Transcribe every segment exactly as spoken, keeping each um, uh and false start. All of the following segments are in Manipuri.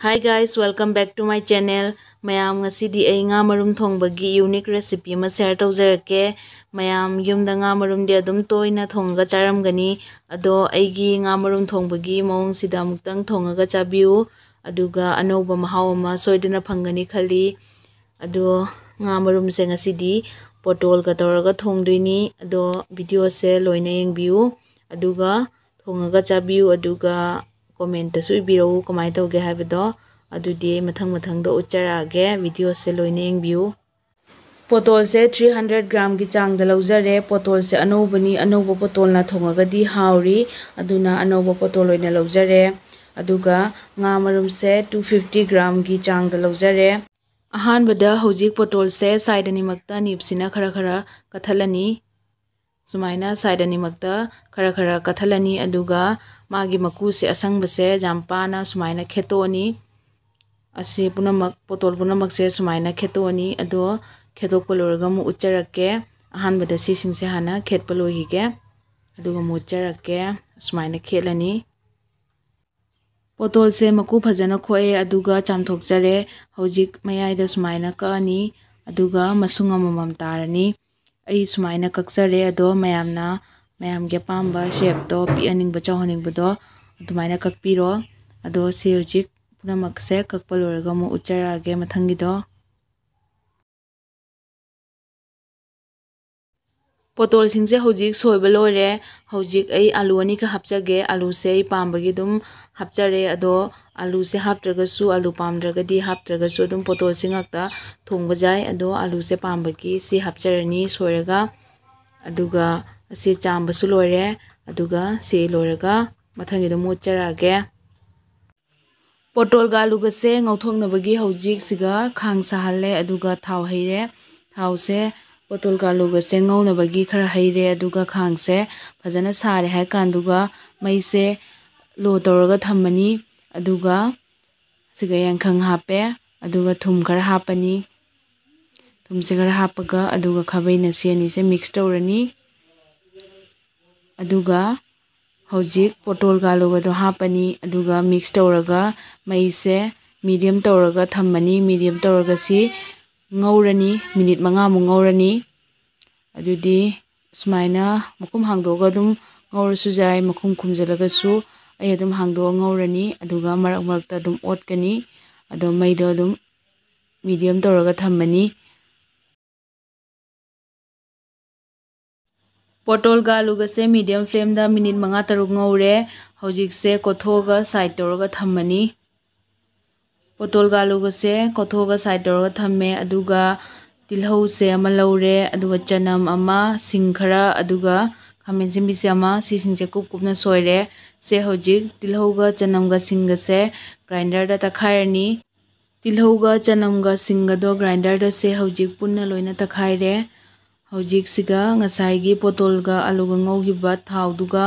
Hi guys, welcome back to my channel. ꯃꯌꯥꯝ, ꯉꯁꯤꯗꯤ ꯑꯩ ꯉꯥ ꯃꯔꯨꯝ ꯊꯣꯡꯕꯒꯤ unique recipe ꯑꯃ share ꯇꯧꯖꯔꯛꯀꯦ꯫ ꯃꯌꯥꯝ ꯌꯨꯝꯗ ꯉꯥ ꯃꯔꯨꯝꯗꯤ ꯑꯗꯨꯝ ꯇꯣꯏꯅ ꯊꯣꯡꯉꯒ ꯆꯥꯔꯝꯒꯅꯤ꯫ ꯑꯗꯣ ꯑꯩꯒꯤ ꯉꯥ ꯃꯔꯨꯝ ꯊꯣꯡꯕꯒꯤ ꯃꯑꯣꯡꯁꯤꯗ ꯑꯃꯨꯛꯇꯪ ꯊꯣꯡꯉꯒ ꯆꯥꯕꯤꯌꯨ꯫ ꯑꯗꯨꯒ ꯑꯅꯧꯕ ꯃꯍꯥꯎ ꯑꯃ ꯁꯣꯏꯗꯅ ꯐꯪꯒꯅꯤ ꯈꯜꯂꯤ꯫ ꯑꯗꯣ ꯉꯥ ꯃꯔꯨꯝꯁꯦ ꯉꯁꯤꯗꯤ ꯄꯣꯇꯣꯜꯒ ꯇꯧꯔꯒ ꯊꯣꯡꯗꯣꯏꯅꯤ꯫ ꯑꯗꯣ videoꯁꯦ ꯂꯣꯏꯅ ꯌꯦꯡꯕꯤꯌꯨ꯫ ꯑꯗꯨꯒ ꯊꯣꯡꯉꯒ ꯆꯥꯕꯤꯌꯨ꯫ ꯑꯗꯨꯒ commentꯇꯁꯨ ꯏꯕꯤꯔꯛꯎ ꯀꯃꯥꯏꯅ ꯇꯧꯒꯦ ꯍꯥꯏꯕꯗꯣ꯫ ꯑꯗꯨꯗꯤ ꯑꯩ ꯃꯊꯪ ꯃꯊꯪꯗ ꯎꯠꯆꯔꯛꯑꯒꯦ꯫ Videoꯁꯦ ꯂꯣꯏꯅ ꯌꯦꯡꯕꯤꯌꯨ꯫ ꯄꯣꯇꯣꯜꯁꯦ three hundred gramꯒꯤ ꯆꯥꯡꯗ ꯂꯧꯖꯔꯦ꯫ ꯄꯣꯇꯣꯜꯁꯦ ꯑꯅꯧꯕꯅꯤ, ꯑꯅꯧꯕ ꯄꯣꯇꯣꯜꯅ ꯊꯣꯡꯉꯒꯗꯤ ꯍꯥꯎꯔꯤ꯫ ꯑꯗꯨꯅ ꯑꯅꯧꯕ ꯄꯣꯇꯣꯜ ꯑꯣꯏꯅ ꯂꯧꯖꯔꯦ꯫ ꯑꯗꯨꯒ ꯉꯥ ꯃꯔꯨꯝꯁꯦ two fifty gramꯒꯤ ꯆꯥꯡꯗ ꯂꯧꯖꯔꯦ꯫ ꯑꯍꯥꯟꯕꯗ ꯍꯧꯖꯤꯛ ꯄꯣꯇꯣꯜꯁꯦ side ꯑꯅꯤꯃꯛꯇ ꯅꯤꯞꯁꯤꯅ ꯈꯔ ꯈꯔ ꯀꯠꯊꯠꯂꯅꯤ꯫ ꯁꯨꯃꯥꯏꯅ side ꯑꯅꯤꯃꯛꯇ ꯈꯔ ꯈꯔ ꯀꯠꯊꯠꯂꯅꯤ꯫ ꯑꯗꯨꯒ ꯃꯥꯒꯤ ꯃꯀꯨꯁꯦ ꯑꯁꯪꯕꯁꯦ ꯌꯥꯝ ꯄꯥꯅ ꯁꯨꯃꯥꯏꯅ ꯈꯦꯠꯇꯣꯛꯑꯅꯤ꯫ ꯑꯁꯤ ꯄꯨꯝꯅꯃꯛ, ꯄꯣꯇꯣꯜ ꯄꯨꯝꯅꯃꯛꯁꯦ ꯁꯨꯃꯥꯏꯅ ꯈꯦꯠꯇꯣꯛꯑꯅꯤ꯫ ꯑꯗꯣ ꯈꯦꯠꯇꯣꯛꯄ ꯂꯣꯏꯔꯒ ꯑꯃꯨꯛ ꯎꯠꯆꯔꯛꯀꯦ꯫ ꯑꯍꯥꯟꯕꯗ ꯁꯤꯁꯤꯡꯁꯦ ꯍꯥꯟꯅ ꯈꯦꯠꯄ ꯂꯣꯏꯈꯤꯒꯦ, ꯑꯗꯨꯒ ꯑꯃꯨꯛ ꯎꯠꯆꯔꯛꯀꯦ꯫ ꯁꯨꯃꯥꯏꯅ ꯈꯦꯠꯂꯅꯤ꯫ ꯄꯣꯇꯣꯜꯁꯦ ꯃꯀꯨ ꯐꯖꯅ ꯈꯣꯛꯑꯦ, ꯑꯗꯨꯒ ꯆꯥꯝꯊꯣꯛꯆꯔꯦ꯫ ꯍꯧꯖꯤꯛ ꯃꯌꯥꯏꯗ ꯁꯨꯃꯥꯏꯅ ꯀꯛꯑꯅꯤ, ꯑꯗꯨꯒ ꯃꯁꯨꯡ ꯑꯃꯃꯝ ꯇꯥꯔꯅꯤ꯫ ꯑꯩ ꯁꯨꯃꯥꯏꯅ ꯀꯛꯆꯔꯦ꯫ ꯑꯗꯣ ꯃꯌꯥꯝꯅ ꯃꯌꯥꯝꯒꯤ ꯑꯄꯥꯝꯕ shapeꯇꯣ, ꯄꯤꯛꯍꯟꯅꯤꯡꯕ, ꯆꯥꯎꯍꯟꯅꯤꯡꯕꯗꯣ ꯑꯗꯨꯃꯥꯏꯅ ꯀꯛꯄꯤꯔꯣ꯫ ꯑꯗꯣ ꯁꯤ ꯍꯧꯖꯤꯛ ꯄꯨꯝꯅꯃꯛꯁꯦ ꯀꯛꯄ ꯂꯣꯏꯔꯒ ꯑꯃꯨꯛ ꯎꯠꯆꯔꯛꯑꯒꯦ ꯃꯊꯪꯒꯤꯗꯣ꯫ ꯄꯣꯇꯣꯜꯁꯤꯡꯁꯦ ꯍꯧꯖꯤꯛ ꯁꯣꯏꯕ ꯂꯣꯏꯔꯦ꯫ ꯍꯧꯖꯤꯛ ꯑꯩ ꯑꯥꯂꯨ ꯑꯅꯤꯈꯛ ꯍꯥꯞꯆꯒꯦ꯫ ꯑꯥꯂꯨꯁꯦ ꯑꯩ ꯄꯥꯝꯕꯒꯤ ꯑꯗꯨꯝ ꯍꯥꯞꯆꯔꯦ꯫ ꯑꯗꯣ ꯑꯥꯂꯨꯁꯦ ꯍꯥꯞꯇ꯭ꯔꯒꯁꯨ, ꯑꯥꯂꯨ ꯄꯥꯝꯗ꯭ꯔꯒꯗꯤ ꯍꯥꯞꯇ꯭ꯔꯒꯁꯨ ꯑꯗꯨꯝ ꯄꯣꯇꯣꯜꯁꯦ ꯉꯥꯛꯇ ꯊꯣꯡꯕ ꯌꯥꯏ꯫ ꯑꯗꯣ ꯑꯥꯂꯨꯁꯦ ꯄꯥꯝꯕꯒꯤ ꯁꯤ ꯍꯥꯞꯆꯔꯅꯤ ꯁꯣꯏꯔꯒ꯫ ꯑꯗꯨꯒ ꯑꯁꯤ ꯆꯥꯝꯕꯁꯨ ꯂꯣꯏꯔꯦ꯫ ꯑꯗꯨꯒ ꯁꯤ ꯂꯣꯏꯔꯒ ꯃꯊꯪꯒꯤꯗꯣ ꯑꯃꯨꯛ ꯎꯠꯆꯔꯛꯑꯒꯦ꯫ ꯄꯣꯇꯣꯜꯒ ꯑꯂꯨꯒꯁꯦ ꯉꯧꯊꯣꯛꯅꯕꯒꯤ ꯍꯧꯖꯤꯛ ꯁꯤꯒ ꯈꯥꯡ ꯁꯥꯍꯜꯂꯦ, ꯑꯗꯨꯒ ꯊꯥꯎ ꯍꯩꯔꯦ꯫ ꯊꯥꯎꯁꯦ ꯄꯣꯇꯣꯜꯒ ꯑꯂꯨꯒꯁꯦ ꯉꯧꯅꯕꯒꯤ ꯈꯔ ꯍꯩꯔꯦ, ꯑꯗꯨꯒ ꯈꯥꯡꯁꯦ ꯐꯖꯅ ꯁꯥꯔꯦ ꯍꯥꯏ ꯀꯥꯟꯗꯨꯒ ꯃꯩꯁꯦ low ꯇꯧꯔꯒ ꯊꯝꯃꯅꯤ꯫ ꯑꯗꯨꯒ ꯁꯤꯒ ꯌꯥꯏꯉꯪ ꯍꯥꯞꯄꯦ, ꯑꯗꯨꯒ ꯊꯨꯝ ꯈꯔ ꯍꯥꯞꯄꯅꯤ꯫ ꯊꯨꯝꯁꯦ ꯈꯔ ꯍꯥꯞꯄꯒ, ꯑꯗꯨꯒ ꯈꯥꯕꯩꯅ ꯁꯤ ꯑꯅꯤꯁꯦ mix ꯇꯧꯔꯅꯤ꯫ ꯑꯗꯨꯒ ꯍꯧꯖꯤꯛ ꯄꯣꯇꯣꯜꯒ ꯑꯂꯨꯒꯗꯣ ꯍꯥꯞꯄꯅꯤ, ꯑꯗꯨꯒ ꯃꯤꯛꯁ ꯇꯧꯔꯒ ꯃꯩꯁꯦ ꯃꯤꯗꯤꯌꯝ ꯇꯧꯔꯒ ꯊꯝꯃꯅꯤ꯫ ꯃꯤꯗꯤꯌꯝ ꯇꯧꯔꯒ ꯁꯤ ꯉꯧꯔꯅꯤ, ꯃꯤꯅꯤꯠ ꯃꯉꯥꯃꯨꯛ ꯉꯧꯔꯅꯤ꯫ ꯑꯗꯨꯗꯤ ꯁꯨꯃꯥꯏꯅ ꯃꯈꯨꯝ ꯍꯥꯡꯗꯣꯛꯑꯒ ꯑꯗꯨꯝ ꯉꯧꯔꯁꯨ ꯌꯥꯏ, ꯃꯈꯨꯝ ꯈꯨꯝꯖꯤꯜꯂꯒꯁꯨ꯫ ꯑꯩ ꯑꯗꯨꯝ ꯍꯥꯡꯗꯣꯛꯑ ꯉꯧꯔꯅꯤ, ꯑꯗꯨꯒ ꯃꯔꯛ ꯃꯔꯛꯇ ꯑꯗꯨꯝ ꯑꯣꯠꯀꯅꯤ꯫ ꯑꯗꯣ ꯃꯩꯗꯣ ꯑꯗꯨꯝ ꯃꯤꯗꯤꯌꯝ ꯇꯧꯔꯒ ꯊꯝꯃꯅꯤ꯫ ꯄꯣꯇꯣꯜꯒ ꯑꯂꯨꯒꯁꯦ ꯃꯤꯗꯤꯌꯝ ꯐ꯭ꯂꯦꯝꯗ ꯃꯤꯅꯤꯠ ꯃꯉꯥ ꯇꯔꯨꯛ ꯉꯧꯔꯦ꯫ ꯍꯧꯖꯤꯛꯁꯦ ꯀꯣꯠꯊꯣꯛꯑꯒ ꯁꯥꯏꯠ ꯇꯧꯔꯒ ꯊꯝꯃꯅꯤ꯫ ꯄꯣꯇꯣꯜꯒ ꯑꯂꯨꯒꯁꯦ ꯀꯣꯠꯊꯣꯛꯑꯒ ꯁꯥꯏꯠ ꯇꯧꯔꯒ ꯊꯝꯃꯦ꯫ ꯑꯗꯨꯒ ꯇꯤꯜꯍꯧꯁꯦ ꯑꯃ ꯂꯧꯔꯦ, ꯑꯗꯨꯒ ꯆꯅꯝ ꯑꯃ, ꯁꯤꯡ ꯈꯔ, ꯑꯗꯨꯒ ꯈꯥꯃꯦꯟ ꯑꯁꯤꯟꯕꯤꯁꯦ ꯑꯃ, ꯁꯤꯁꯤꯡꯁꯦ ꯀꯨꯞ ꯀꯨꯞꯅ ꯁꯣꯏꯔꯦ꯫ ꯁꯦ ꯍꯧꯖꯤꯛ ꯇꯤꯜꯍꯧꯒ ꯆꯅꯝꯒ ꯁꯤꯡꯒꯁꯦ ꯒ꯭ꯔꯥꯏꯟꯗꯔꯗ ꯇꯛꯈꯥꯏꯔꯅꯤ꯫ ꯇꯤꯜꯍꯧꯒ ꯆꯅꯝꯒ ꯁꯤꯡꯒꯗꯣ ꯒ꯭ꯔꯥꯏꯟꯗꯔꯗ ꯁꯦ ꯍꯧꯖꯤꯛ ꯄꯨꯟꯅ ꯂꯣꯏꯅ ꯇꯛꯈꯥꯏꯔꯦ꯫ ꯍꯧꯖꯤꯛꯁꯤꯒ ꯉꯁꯥꯏꯒꯤ ꯄꯣꯇꯣꯜꯒ ꯑꯂꯨꯒ ꯉꯧꯈꯤꯕ ꯊꯥꯎꯗꯨꯒ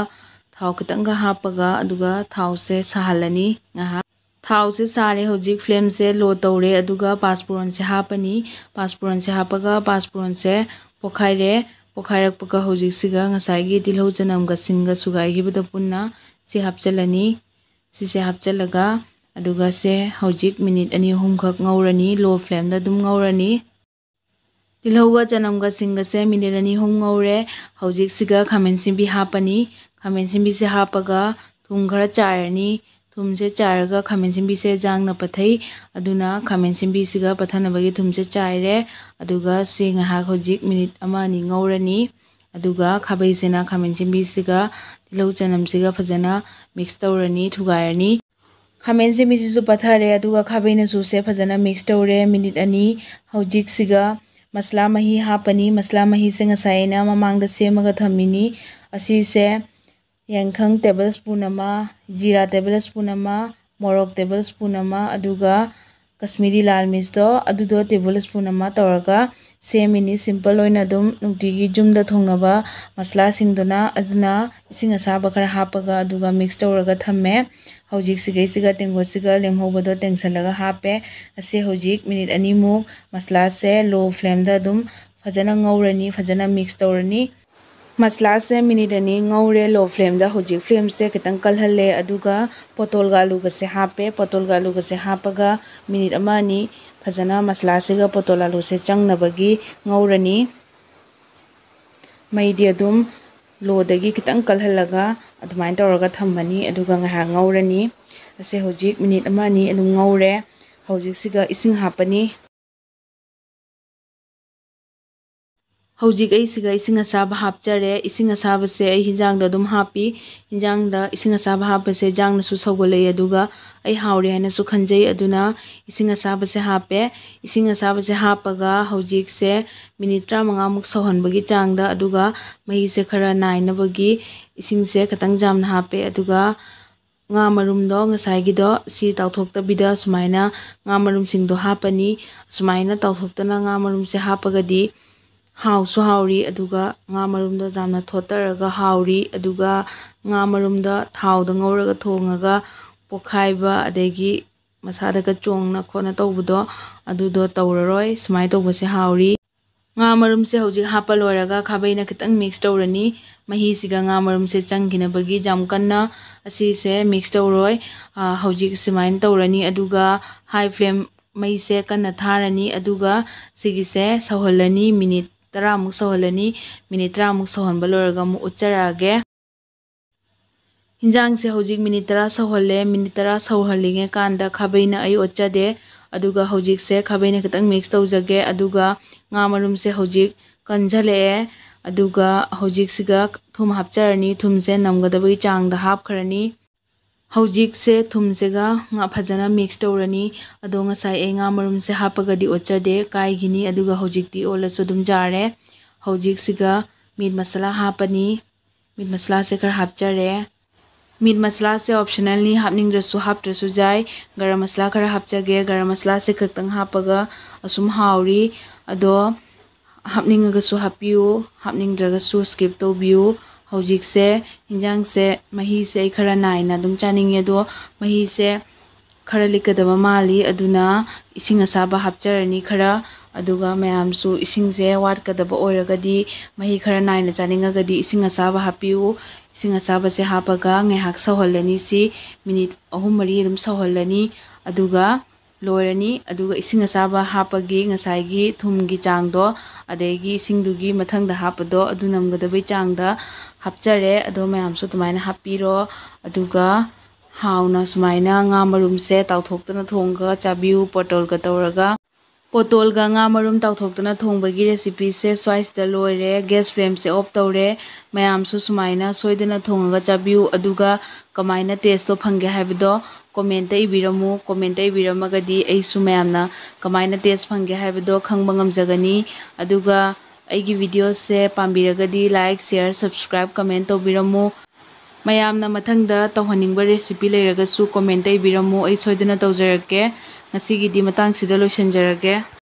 ꯊꯥꯎ ꯈꯤꯇꯪꯒ ꯍꯥꯞꯄꯒ, ꯑꯗꯨꯒ ꯊꯥꯎꯁꯦ ꯁꯥꯍꯜꯂꯅꯤ ꯉꯥꯏꯍꯥꯛ꯫ ꯊꯥꯎꯁꯦ ꯁꯥꯔꯦ, ꯍꯧꯖꯤꯛ ꯐ꯭ꯂꯦꯝꯁꯦ ꯂꯣ ꯇꯧꯔꯦ, ꯑꯗꯨꯒ ꯄꯥꯁꯄꯨꯔꯟꯁꯦ ꯍꯥꯞꯄꯅꯤ꯫ ꯄꯥꯁꯄꯨꯔꯟꯁꯦ ꯍꯥꯞꯄꯒ ꯄꯥꯁꯄꯨꯔꯟꯁꯦ ꯄꯣꯈꯥꯏꯔꯦ꯫ ꯄꯣꯈꯥꯏꯔꯛꯄꯒ ꯍꯧꯖꯤꯛꯁꯤꯒ ꯉꯁꯥꯏꯒꯤ ꯇꯤꯜꯍꯧ ꯆꯅꯝꯒ ꯁꯤꯡꯒ ꯁꯨꯒꯥꯏꯈꯤꯕꯗꯣ ꯄꯨꯟꯅ ꯁꯤ ꯍꯥꯞꯆꯤꯜꯂꯅꯤ꯫ ꯁꯤꯁꯦ ꯍꯥꯞꯆꯤꯜꯂꯒ, ꯑꯗꯨꯒ ꯁꯦ ꯍꯧꯖꯤꯛ ꯃꯤꯅꯤꯠ ꯑꯅꯤ ꯑꯍꯨꯝꯈꯛ ꯉꯧꯔꯅꯤ, ꯂꯣ ꯐ꯭ꯂꯦꯝꯗ ꯑꯗꯨꯝ ꯉꯧꯔꯅꯤ꯫ ꯇꯤꯜꯍꯧꯒ ꯆꯅꯝꯒ ꯁꯤꯡꯒꯁꯦ ꯃꯤꯅꯤꯠ ꯑꯅꯤ ꯑꯍꯨꯝ ꯉꯧꯔꯦ꯫ ꯍꯧꯖꯤꯛꯁꯤꯒ ꯈꯥꯃꯦꯟ ꯑꯁꯤꯟꯕꯤ ꯍꯥꯞꯄꯅꯤ꯫ ꯈꯥꯃꯦꯟ ꯑꯁꯤꯟꯕꯤꯁꯦ ꯍꯥꯞꯄꯒ ꯊꯨꯝ ꯈꯔ ꯆꯥꯏꯔꯅꯤ꯫ ꯊꯨꯝꯁꯦ ꯆꯥꯏꯔꯒ ꯈꯥꯃꯦꯟ ꯑꯁꯤꯟꯕꯤꯁꯦ ꯌꯥꯡꯅ ꯄꯠꯊꯩ, ꯑꯗꯨꯅ ꯈꯥꯃꯦꯟ ꯑꯁꯤꯟꯕꯤꯁꯤꯒ ꯄꯠꯊꯅꯕꯒꯤ ꯊꯨꯝꯁꯦ ꯆꯥꯏꯔꯦ꯫ ꯑꯗꯨꯒ ꯁꯤ ꯉꯥꯏꯍꯥꯛ ꯍꯧꯖꯤꯛ ꯃꯤꯅꯤꯠ ꯑꯃ ꯑꯅꯤ ꯉꯧꯔꯅꯤ꯫ ꯑꯗꯨꯒ ꯈꯥꯕꯩꯁꯤꯅ ꯈꯥꯃꯦꯟ ꯑꯁꯤꯟꯕꯤꯁꯤꯒ ꯇꯤꯜꯍꯧ ꯆꯅꯝꯁꯤꯒ ꯐꯖꯅ ꯃꯤꯛꯁ ꯇꯧꯔꯅꯤ, ꯊꯨꯒꯥꯏꯔꯅꯤ꯫ ꯈꯥꯃꯦꯟ ꯑꯁꯤꯟꯕꯤꯁꯤꯁꯨ ꯄꯠꯊꯔꯦ, ꯑꯗꯨꯒ ꯈꯥꯕꯩꯅꯁꯨ ꯁꯦ ꯐꯖꯅ ꯃꯤꯛꯁ ꯇꯧꯔꯦ ꯃꯤꯅꯤꯠ ꯑꯅꯤ꯫ ꯍꯧꯖꯤꯛꯁꯤꯒ ꯃꯁꯂꯥ ꯃꯍꯤ ꯍꯥꯞꯄꯅꯤ꯫ ꯃꯁꯂꯥ ꯃꯍꯤꯁꯦ ꯉꯁꯥꯏ ꯑꯩꯅ ꯃꯃꯥꯡꯗ ꯁꯦꯝꯃꯒ ꯊꯝꯃꯤꯅꯤ꯫ ꯑꯁꯤꯁꯦ ꯌꯥꯏꯈꯪ ꯇꯦꯕꯜ ꯁ꯭ꯄꯨꯟ ꯑꯃ, ꯖꯤꯔꯥ ꯇꯦꯕꯜ ꯁ꯭ꯄꯨꯟ ꯑꯃ, ꯃꯣꯔꯣꯛ ꯇꯦꯕꯜ ꯁ꯭ꯄꯨꯟ ꯑꯃ, ꯑꯗꯨꯒ ꯀꯁꯃꯤꯔꯤ ꯂꯥꯜ ꯃꯤꯔꯆꯇꯣ ꯑꯗꯨꯗꯣ ꯇꯦꯕꯜ ꯁ꯭ꯄꯨꯟ ꯑꯃ ꯇꯧꯔꯒ ꯁꯦꯝꯃꯤꯅꯤ꯫ ꯁꯤꯝꯄꯜ ꯑꯣꯏꯅ ꯑꯗꯨꯝ ꯅꯨꯡꯇꯤꯒꯤ ꯌꯨꯝꯗ ꯊꯣꯡꯅꯕ ꯃꯁꯂꯥꯁꯤꯡꯗꯨꯅ꯫ ꯑꯗꯨꯅ ꯏꯁꯤꯡ ꯑꯁꯥꯕ ꯈꯔ ꯍꯥꯞꯄꯒ, ꯑꯗꯨꯒ ꯃꯤꯛꯁ ꯇꯧꯔꯒ ꯊꯝꯃꯦ꯫ ꯍꯧꯖꯤꯛ ꯁꯤꯒꯩꯁꯤꯒ ꯇꯦꯡꯀꯣꯠꯁꯤꯒ ꯂꯦꯝꯍꯧꯕꯗꯣ ꯇꯦꯡꯁꯜꯂꯒ ꯍꯥꯞꯄꯦ꯫ ꯑꯁꯤ ꯍꯧꯖꯤꯛ ꯃꯤꯅꯤꯠ ꯑꯅꯤꯃꯨꯛ ꯃꯁꯂꯥꯁꯦ ꯂꯣ ꯐ꯭ꯂꯦꯝꯗ ꯑꯗꯨꯝ ꯐꯖꯅ ꯉꯧꯔꯅꯤ, ꯐꯖꯅ ꯃꯤꯛꯁ ꯇꯧꯔꯅꯤ꯫ ꯃꯁꯂꯥꯁꯦ ꯃꯤꯅꯤꯠ ꯑꯅꯤ ꯉꯧꯔꯦ ꯂꯣ ꯐ꯭ꯂꯦꯝꯗ꯫ ꯍꯧꯖꯤꯛ ꯐ꯭ꯂꯦꯝꯁꯦ ꯈꯤꯇꯪ ꯀꯜꯍꯜꯂꯦ, ꯑꯗꯨꯒ ꯄꯣꯇꯣꯜꯒ ꯑꯂꯨꯒꯁꯦ ꯍꯥꯞꯄꯦ꯫ ꯄꯣꯇꯣꯜꯒ ꯑꯂꯨꯒꯁꯦ ꯍꯥꯞꯄꯒ ꯃꯤꯅꯤꯠ ꯑꯃ ꯑꯅꯤ ꯐꯖꯅ ꯃꯁꯂꯥꯁꯤꯒ ꯄꯣꯇꯣꯜ ꯑꯂꯨꯁꯦ ꯆꯪꯅꯕꯒꯤ ꯉꯧꯔꯅꯤ꯫ ꯃꯩꯗꯤ ꯑꯗꯨꯝ ꯂꯣꯗꯒꯤ ꯈꯤꯇꯪ ꯀꯜꯍꯜꯂꯒ ꯑꯗꯨꯃꯥꯏꯅ ꯇꯧꯔꯒ ꯊꯝꯃꯅꯤ, ꯑꯗꯨꯒ ꯉꯥꯏꯍꯥꯛ ꯉꯧꯔꯅꯤ꯫ ꯑꯁꯦ ꯍꯧꯖꯤꯛ ꯃꯤꯅꯤꯠ ꯑꯃ ꯑꯅꯤ ꯑꯗꯨꯝ ꯉꯧꯔꯦ꯫ ꯍꯧꯖꯤꯛꯁꯤꯒ ꯏꯁꯤꯡ ꯍꯥꯞꯄꯅꯤ꯫ ꯍꯧꯖꯤꯛ ꯑꯩꯁꯤꯒ ꯏꯁꯤꯡ ꯑꯁꯥꯕ ꯍꯥꯞꯆꯔꯦ꯫ ꯏꯁꯤꯡ ꯑꯁꯥꯕꯁꯦ ꯑꯩ ꯍꯤꯟꯖꯥꯡꯗ ꯑꯗꯨꯝ ꯍꯥꯞꯄꯤ꯫ ꯍꯤꯟꯖꯥꯡꯗ ꯏꯁꯤꯡ ꯑꯁꯥꯕ ꯍꯥꯞꯄꯁꯦ ꯍꯤꯟꯖꯥꯡꯅꯁꯨ ꯁꯧꯒꯠꯂꯛꯏ, ꯑꯗꯨꯒ ꯑꯩ ꯍꯥꯎꯔꯦ ꯍꯥꯏꯅꯁꯨ ꯈꯟꯖꯩ꯫ ꯑꯗꯨꯅ ꯏꯁꯤꯡ ꯑꯁꯥꯕꯁꯦ ꯍꯥꯞꯄꯦ꯫ ꯏꯁꯤꯡ ꯑꯁꯥꯕꯁꯦ ꯍꯥꯞꯄꯒ ꯍꯧꯖꯤꯛꯁꯦ ꯃꯤꯅꯤꯠ ꯇꯔꯥꯃꯉꯥꯃꯨꯛ ꯁꯧꯍꯟꯕꯒꯤ ꯆꯥꯡꯗ, ꯑꯗꯨꯒ ꯃꯍꯤꯁꯦ ꯈꯔ ꯅꯥꯏꯅꯕꯒꯤ ꯏꯁꯤꯡꯁꯦ ꯈꯤꯇꯪ ꯌꯥꯝꯅ ꯍꯥꯞꯄꯦ꯫ ꯑꯗꯨꯒ ꯉꯥ ꯃꯔꯨꯝꯗꯣ, ꯉꯁꯥꯏꯒꯤꯗꯣ, ꯁꯤ ꯇꯥꯎꯊꯣꯛꯇꯕꯤꯗ ꯁꯨꯃꯥꯏꯅ ꯉꯥ ꯃꯔꯨꯝꯁꯤꯡꯗꯣ ꯍꯥꯞꯄꯅꯤ꯫ ꯁꯨꯃꯥꯏꯅ ꯇꯥꯎꯊꯣꯛꯇꯅ ꯉꯥ ꯃꯔꯨꯝꯁꯦ ꯍꯥꯞꯄꯒꯗꯤ ꯍꯥꯎꯁꯨ ꯍꯥꯎꯔꯤ, ꯑꯗꯨꯒ ꯉꯥ ꯃꯔꯨꯝꯗꯣ ꯌꯥꯝꯅ ꯊꯣꯠꯇꯔꯒ ꯍꯥꯎꯔꯤ꯫ ꯑꯗꯨꯒ ꯉꯥ ꯃꯔꯨꯝꯗ ꯊꯥꯎꯗ ꯉꯧꯔꯒ ꯊꯣꯡꯉꯒ ꯄꯣꯛꯈꯥꯏꯕ, ꯑꯗꯒꯤ ꯃꯁꯥꯗꯒ ꯆꯣꯡꯅ ꯈꯣꯠꯅ ꯇꯧꯕꯗꯣ, ꯑꯗꯨꯗꯣ ꯇꯧꯔꯔꯣꯏ꯫ ꯁꯨꯃꯥꯏꯅ ꯇꯧꯕꯁꯦ ꯍꯥꯎꯔꯤ꯫ ꯉꯥ ꯃꯔꯨꯝꯁꯦ ꯍꯧꯖꯤꯛ ꯍꯥꯞꯄ ꯂꯣꯏꯔꯒ ꯈꯥꯕꯩꯅ ꯈꯤꯇꯪ ꯃꯤꯛꯁ ꯇꯧꯔꯅꯤ꯫ ꯃꯍꯤꯁꯤꯒ ꯉꯥ ꯃꯔꯨꯝꯁꯦ ꯆꯪꯈꯤꯅꯕꯒꯤ ꯌꯥꯝ ꯀꯟꯅ ꯑꯁꯤꯁꯦ ꯃꯤꯛꯁ ꯇꯧꯔꯣꯏ꯫ ꯑ, ꯍꯧꯖꯤꯛ ꯁꯨꯃꯥꯏꯅ ꯇꯧꯔꯅꯤ, ꯑꯗꯨꯒ ꯍꯥꯏ ꯐ꯭ꯂꯦꯝ, ꯃꯩꯁꯦ ꯀꯟꯅ ꯊꯥꯔꯅꯤ, ꯑꯗꯨꯒ ꯁꯤꯒꯤꯁꯦ ꯁꯧꯍꯜꯂꯅꯤ, ꯃꯤꯅꯤꯠ ꯇꯔꯥꯃꯨꯛ ꯁꯧꯍꯜꯂꯅꯤ꯫ ꯃꯤꯅꯤꯠ ꯇꯔꯥꯃꯨꯛ ꯁꯧꯍꯟꯕ ꯂꯣꯏꯔꯒ ꯑꯃꯨꯛ ꯎꯠꯆꯔꯛꯑꯒꯦ꯫ ꯍꯤꯟꯖꯥꯡꯁꯦ ꯍꯧꯖꯤꯛ ꯃꯤꯅꯤꯠ ꯇꯔꯥ ꯁꯧꯍꯜꯂꯦ꯫ ꯃꯤꯅꯤꯠ ꯇꯔꯥ ꯁꯧꯍꯜꯂꯤꯉꯩ ꯀꯥꯟꯗ ꯈꯥꯕꯩꯅ ꯑꯩ ꯑꯣꯠꯆꯗꯦ, ꯑꯗꯨꯒ ꯍꯧꯖꯤꯛꯁꯦ ꯈꯥꯕꯩꯅ ꯈꯤꯇꯪ ꯃꯤꯛꯁ ꯇꯧꯖꯒꯦ꯫ ꯑꯗꯨꯒ ꯉꯥ ꯃꯔꯨꯝꯁꯦ ꯍꯧꯖꯤꯛ ꯀꯟꯖꯜꯂꯛꯑꯦ꯫ ꯑꯗꯨꯒ ꯍꯧꯖꯤꯛꯁꯤꯒ ꯊꯨꯝ ꯍꯥꯞꯆꯔꯅꯤ꯫ ꯊꯨꯝꯁꯦ ꯅꯝꯒꯗꯕꯒꯤ ꯆꯥꯡꯗ ꯍꯥꯞꯈ꯭ꯔꯅꯤ꯫ ꯍꯧꯖꯤꯛꯁꯦ ꯊꯨꯝꯁꯤꯒ ꯉꯥ ꯐꯖꯅ ꯃꯤꯛꯁ ꯇꯧꯔꯅꯤ꯫ ꯑꯗꯣ ꯉꯁꯥꯏ ꯑꯩ ꯉꯥ ꯃꯔꯨꯝꯁꯦ ꯍꯥꯞꯄꯒꯗꯤ ꯑꯣꯠꯆꯗꯦ, ꯀꯥꯏꯈꯤꯅꯤ꯫ ꯑꯗꯨꯒ ꯍꯧꯖꯤꯛꯇꯤ ꯑꯣꯜꯂꯁꯨ ꯑꯗꯨꯝ ꯌꯥꯔꯦ꯫ ꯍꯧꯖꯤꯛꯁꯤꯒ ꯃꯤꯠ ꯃꯁꯥꯂꯥ ꯍꯥꯞꯄꯅꯤ꯫ ꯃꯤꯠ ꯃꯁꯥꯂꯥꯁꯦ ꯈꯔ ꯍꯥꯞꯆꯔꯦ꯫ ꯃꯤꯠ ꯃꯁꯥꯂꯥꯁꯦ ꯑꯣꯞꯁꯅꯦꯜꯅꯤ, ꯍꯥꯞꯅꯤꯡꯗ꯭ꯔꯁꯨ ꯍꯥꯞꯇ꯭ꯔꯁꯨ ꯌꯥꯏ꯫ ꯒꯔꯝ ꯃꯁꯥꯂꯥ ꯈꯔ ꯍꯥꯞꯆꯒꯦ꯫ ꯒꯔꯝ ꯃꯁꯥꯂꯥꯁꯦ ꯈꯛꯇꯪ ꯍꯥꯞꯄꯒ ꯑꯁꯨꯝ ꯍꯥꯎꯔꯤ꯫ ꯑꯗꯣ ꯍꯥꯞꯅꯤꯡꯉꯒꯁꯨ ꯍꯥꯞꯄꯤꯌꯨ, ꯍꯥꯞꯅꯤꯡꯗ꯭ꯔꯒꯁꯨ ꯁ꯭ꯀꯤꯞ ꯇꯧꯕꯤꯌꯨ꯫ ꯍꯧꯖꯤꯛꯁꯦ ꯍꯤꯟꯖꯥꯡꯁꯦ, ꯃꯍꯤꯁꯦ ꯑꯩ ꯈꯔ ꯅꯥꯏꯅ ꯑꯗꯨꯝ ꯆꯥꯅꯤꯡꯉꯦ, ꯑꯗꯣ ꯃꯍꯤꯁꯦ ꯈꯔ ꯂꯤꯛꯀꯗꯕ ꯃꯥꯜꯂꯤ, ꯑꯗꯨꯅ ꯏꯁꯤꯡ ꯑꯁꯥꯕ ꯍꯥꯞꯆꯔꯅꯤ ꯈꯔ꯫ ꯑꯗꯨꯒ ꯃꯌꯥꯝꯁꯨ ꯏꯁꯤꯡꯁꯦ ꯋꯥꯠꯀꯗꯕ ꯑꯣꯏꯔꯒꯗꯤ, ꯃꯍꯤ ꯈꯔ ꯅꯥꯏꯅ ꯆꯥꯅꯤꯡꯉꯒꯗꯤ ꯏꯁꯤꯡ ꯑꯁꯥꯕ ꯍꯥꯞꯄꯤꯌꯨ꯫ ꯏꯁꯤꯡ ꯑꯁꯥꯕꯁꯦ ꯍꯥꯞꯄꯒ ꯉꯥꯏꯍꯥꯛ ꯁꯧꯍꯜꯂꯅꯤ꯫ ꯁꯤ ꯃꯤꯅꯤꯠ ꯑꯍꯨꯝ ꯃꯔꯤ ꯑꯗꯨꯝ ꯁꯧꯍꯜꯂꯅꯤ꯫ ꯑꯗꯨꯒ ꯂꯣꯏꯔꯅꯤ꯫ ꯑꯗꯨꯒ ꯏꯁꯤꯡ ꯑꯁꯥꯕ ꯍꯥꯞꯄꯒꯤ ꯉꯁꯥꯏꯒꯤ ꯊꯨꯝꯒꯤ ꯆꯥꯡꯗꯣ, ꯑꯗꯒꯤ ꯏꯁꯤꯡꯗꯨꯒꯤ ꯃꯊꯪꯗ ꯍꯥꯞꯄꯗꯣ, ꯑꯗꯨ ꯅꯝꯒꯗꯕꯩ ꯆꯥꯡꯗ ꯍꯥꯞꯆꯔꯦ꯫ ꯑꯗꯣ ꯃꯌꯥꯝꯁꯨ ꯑꯗꯨꯃꯥꯏꯅ ꯍꯥꯞꯄꯤꯔꯣ꯫ ꯑꯗꯨꯒ ꯍꯥꯎꯅ ꯁꯨꯃꯥꯏꯅ ꯉꯥ ꯃꯔꯨꯝꯁꯦ ꯇꯥꯎꯊꯣꯛꯇꯅ ꯊꯣꯡꯉꯒ ꯆꯥꯕꯤꯌꯨ, ꯄꯣꯇꯣꯜꯒ ꯇꯧꯔꯒ꯫ ꯄꯣꯇꯣꯜꯒ ꯉꯥ ꯃꯔꯨꯝ ꯇꯥꯎꯊꯣꯛꯇꯅ ꯊꯣꯡꯕꯒꯤ recipeꯁꯦ ꯁ꯭ꯋꯥꯏꯁꯤꯗ ꯂꯣꯏꯔꯦ꯫ Gas flameꯁꯦ off ꯇꯧꯔꯦ꯫ ꯃꯌꯥꯝꯁꯨ ꯁꯨꯃꯥꯏꯅ ꯁꯣꯏꯗꯅ ꯊꯣꯡꯉꯒ ꯆꯥꯕꯤꯌꯨ꯫ ꯑꯗꯨꯒ ꯀꯃꯥꯏꯅ tasteꯇꯣ ꯐꯪꯒꯦ ꯍꯥꯏꯕꯗꯣ commentꯇ ꯏꯕꯤꯔꯝꯃꯨ꯫ Commentꯇ ꯏꯕꯤꯔꯝꯃꯒꯗꯤ ꯑꯩꯁꯨ ꯃꯌꯥꯝꯅ ꯀꯃꯥꯏꯅ taste ꯐꯪꯒꯦ ꯍꯥꯏꯕꯗꯣ ꯈꯪꯕ ꯉꯝꯖꯒꯅꯤ꯫ ꯑꯗꯨꯒ ꯑꯩꯒꯤ videoꯁꯦ ꯄꯥꯝꯕꯤꯔꯒꯗꯤ like, share, subscribe, comment ꯇꯧꯕꯤꯔꯝꯃꯨ꯫ ꯃꯌꯥꯝꯅ ꯃꯊꯪꯗ ꯇꯧꯍꯟꯅꯤꯡꯕ recipe ꯂꯩꯔꯒꯁꯨ commentꯇ ꯏꯕꯤꯔꯝꯃꯨ, ꯑꯩ ꯁꯣꯏꯗꯅ ꯇꯧꯖꯔꯛꯀꯦ꯫ ꯉꯁꯤꯒꯤꯗꯤ ꯃꯇꯥꯡꯁꯤꯗ ꯂꯣꯏꯁꯤꯟꯖꯔꯒꯦ꯫